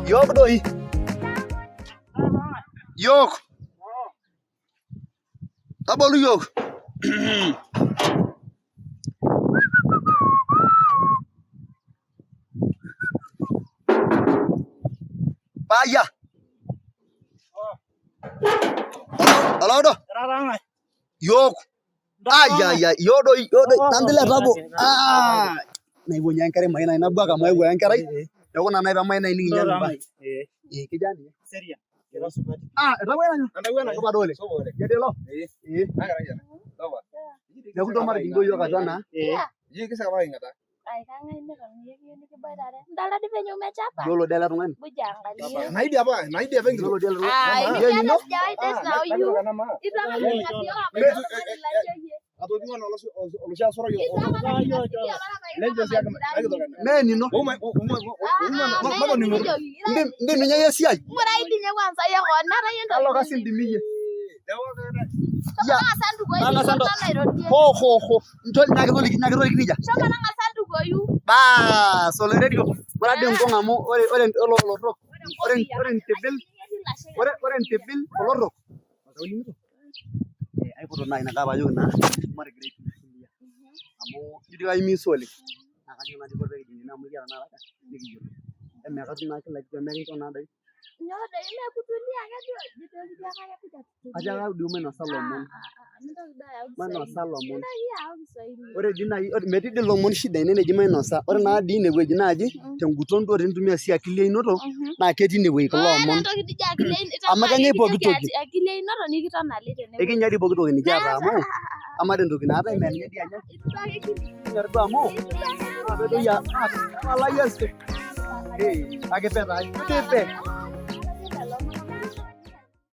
Yok doi. Yok. Tabolu yok. Paya. Olodo. Yok. Ai ai ai yo doi yo doi tandile tabo. Ah. Naiwo nya enkerai mai nai nabwak amu eewuo enkerai. Neeku ina nai pemai nai nikinya endaa. Eh kijaa ninye. Ah etawuo enanyo. Supa doi oleng. Ketii ilo? Eh. Neeku ntoo matijing duo iyiok atua naa. Yiolo dii ele tung'ani. Yiolo dii ele tung'ani. Yie enino? Mee enino. Indim indim ninye iyie esiai. Kalo kasi indim iyie? Tang'asa ho ho ho. Ncho nyaki toliki nyaki toliki nejia. Baas oloirerio. Ore ade enkong amu ore ore olotorok ore ore ntibil ore ore ntibil olotorok aipoto naaji ina paajoki naa matigila aitulia amu ijo dii kaimisa oleng naa kajo naaji ore pee kijing ene amu ekiata naa haraka nikiyiolou amaa katum naa kila kitu amu ekinchoo naa doi. Atiaka duo mainosa ilomon mainosa ilomon ore dii naaji metii dii ilomon shida ene neji mainosa ore naa dii inewueji naaji tenguton duo tenintumia sii akili einoto naa ketii inewueji kulo omon amu kenyae pooki toki ekinya dii pooki toki nikiata amu amaa dii entoki naatae mee ninye dii enyae kinyor duo amu maape doi maape ee akipe taa kipe.